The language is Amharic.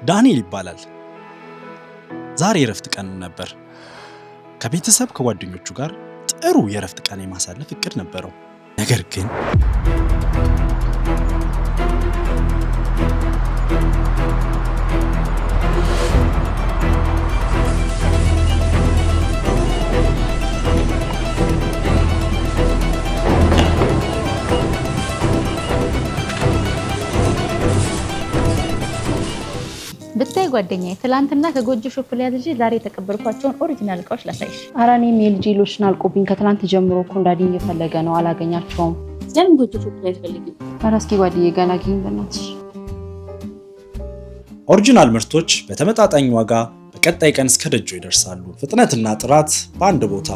ዳንኤል ይባላል። ዛሬ የእረፍት ቀኑ ነበር። ከቤተሰብ ከጓደኞቹ ጋር ጥሩ የእረፍት ቀን የማሳለፍ እቅድ ነበረው። ነገር ግን ብታይ ጓደኛዬ፣ ትላንትና ከጎጆ ሾፕ ላይ አዝዤ ዛሬ የተቀበልኳቸውን original እቃዎች ላሳይሽ። ኧረ እኔም የልጄ ሎሽን አልቆብኝ ከትላንት ጀምሮ እኮ እንዳዲኝ እየፈለገ ነው፣ አላገኛቸውም። ለምን ጎጆ ሾፕ ላይ አትፈልጊም? ኧረ እስኪ ጓደኛዬ ገላግኝ በእናትሽ። Original ምርቶች በተመጣጣኝ ዋጋ በቀጣይ ቀን እስከ ደጆ ይደርሳሉ። ፍጥነትና ጥራት በአንድ ቦታ።